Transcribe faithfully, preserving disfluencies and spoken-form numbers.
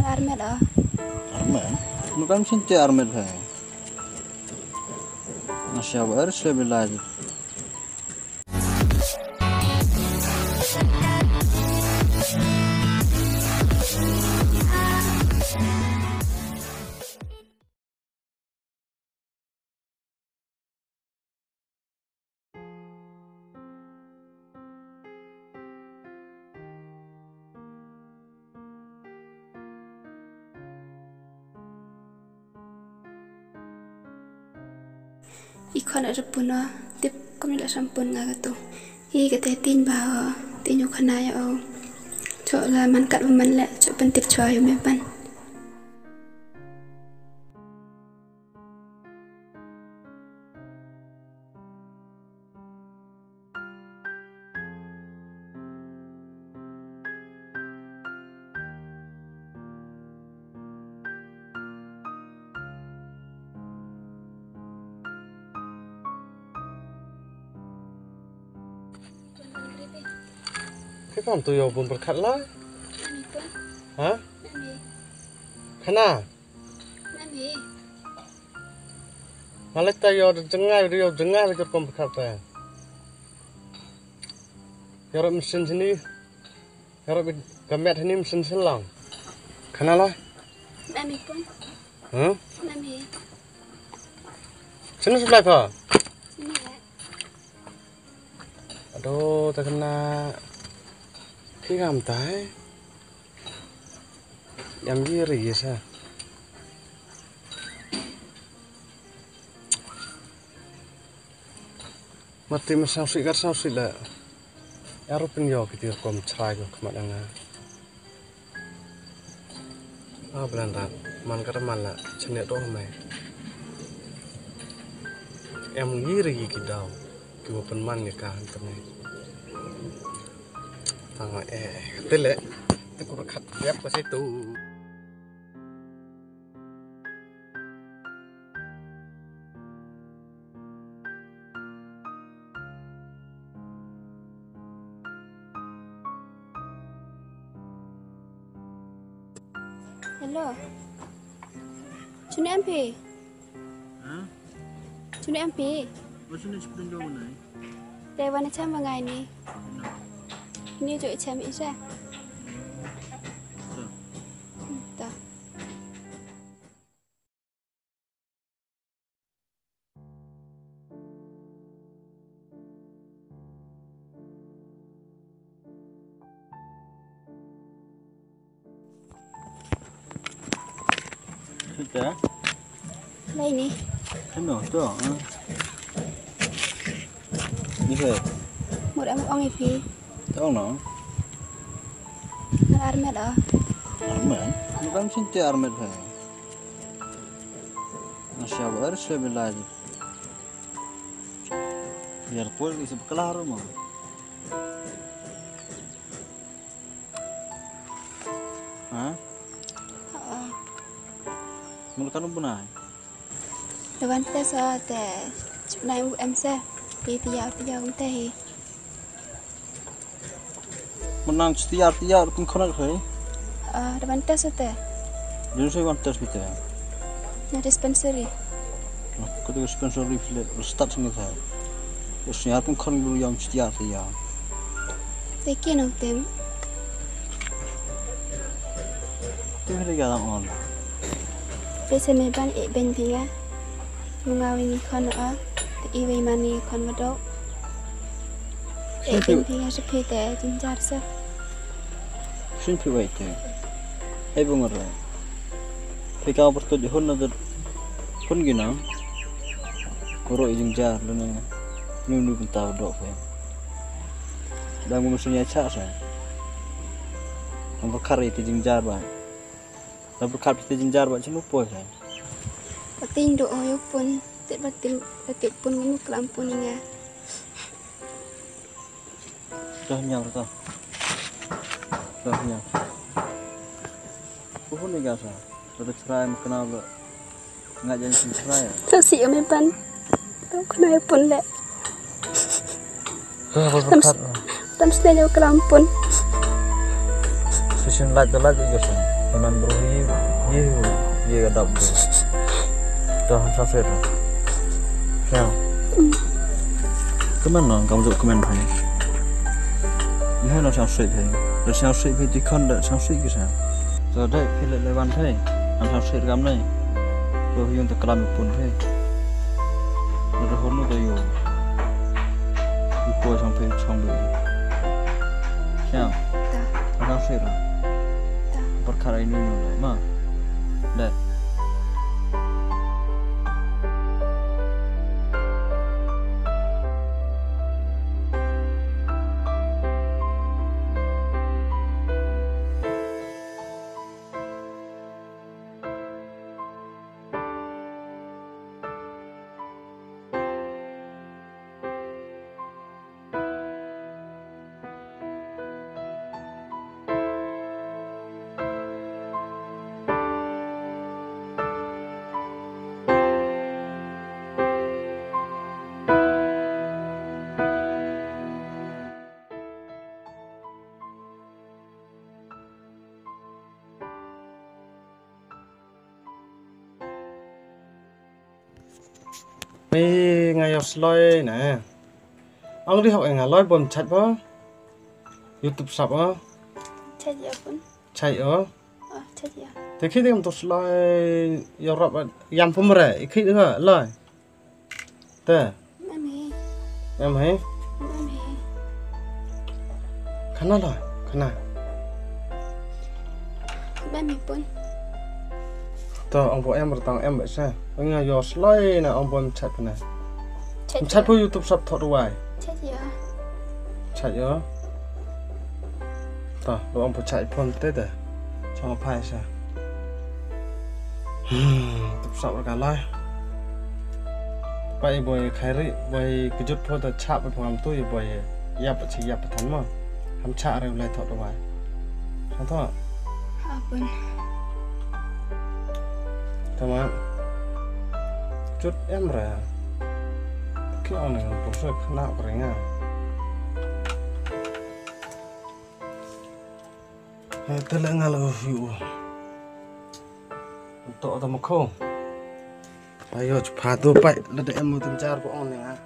Armet ah. Armet? Nukam sinte armet hai. Nasya ba er sle bilaj. I khon ada puna tip kami la sampun nga katu. I kata tin ba tin yu khana ya o. Chok la man kat man le chok pen tip chwa yu me pan. Khe kam tu yo bun berkat la? Ha? Khana? Malek ta yo de jengai de yo jengai de kom berkat ta. Yo rap mesin sini. Yo rap ka met sini mesin silang. Khana la? Mami pun. Huh? Mami. Sini sebelah ko. Sini ya. Aduh, ta kena. Khi gam tai. Yam ji ri sa. Mati ma sang sui kat sang sui la. Aru pin yo kiti kom chrai ko khmat anga. Ah, blan rat, man ka man la, chane to mai. Em ngi ri ki daw, ki wa pen man ngi ka han tane. Tang eh, tele, te ku khat yap ka situ. Hello. Chune em phi? Ha? Chune em phi? Wa chune chipin do nai. Te wan chem wa ngai ni. Na. Ni jo chem isa. Ta. Ta. Sita. Lai ni. Ano to? Ah. Ni ke? Mur em ong ipi. Tong no. Armet ah. Armet? Bukan sinte armet hai. Nasya ba er sle bilaj. Biar pol ki sep kelar mo. Ha? Mul kan bunai. Dewan tes te. Chupnai u em se. Pi tia tia um te hi. Menang setiap tiap pun kena kai. Ah, ada bantas ute. Dia saya bantas kita. Na dispensary. Ko dispensary fle start sini ta. Terus ya pun kan dulu yang setiap tiap. Te ki nang tem. Te hre ga lang on. Te se me ban e ben dia. Nga wi ni khon a. Te i wi man ni khon ma do. E ben dia se phi te jin jar se. Shin phi wai te. Hei bung re. Phi ka por to jehon na de. Pun gina. Ro i jing jar le ne. Nu nu pun ta do phi. Dang mu sun ya cha se. Ang bakar i te jing jar ba. La berkat phi te jing jar ba chinu poi sa. Patin do o yo pun, te patin, patin pun minu kelam pun nga. Dah nyal ta. Dah nyal. Pun ni ga sa. Dah cerai makna ba. Nga jan sin cerai. Terus si ame pan. Tau kena pun le. Tam sne nyau kelampun. Session light the light juga sih. Man bro hi, hi, hi ka dap bro. Dah, sa sweet. Siang. Kmen no, kam juk kmen phai. Ni hai no siang sweet phai. Dah siang sweet phai, ti khon dah siang sweet ki sa. So dai, phi le le wan phai. Am siang sweet kam nai. Bro hi un te klam pun phai. Dah hon no dah yo. Ipo siang phai, siang phai. Siang. Dah. Am siang sweet. Dah. Perkara ini no, ma. Dah. Ei, nga ïa sloi na. Ang di hok nga loi bom chat ba. YouTube sap ba. Chat ïa pun. Chat ïa. Ah, chat ïa. Te khi ding tu sloi ïa rap ïam pum re. Khi ding loi. Te. Mami. Mami. Mami. Khana loi. Khana. Mami pun. To, ong bo em rtang em ba sa. Nga ïa sloi na ong bom chat na. Chat ïa. Chat pun YouTube sap thot wai. Chat ïa. Chat ïa. To, lo ong pun chat phone te te. Chong phai sa. Hmm, tup sap ka lai. Pai boi khairi, boi kejut pho ta chap pho ngam tu boi. Yap chi yap than mo. Ham cha re lai thot wai. Sa thot. Apun. Tama. Jut em re. Ki ong ne pho sa khna krenga. He, te le nga le yu. To ta ma kho. Ayo, chupha to pai, le de em mo tin char ko ong ne nga.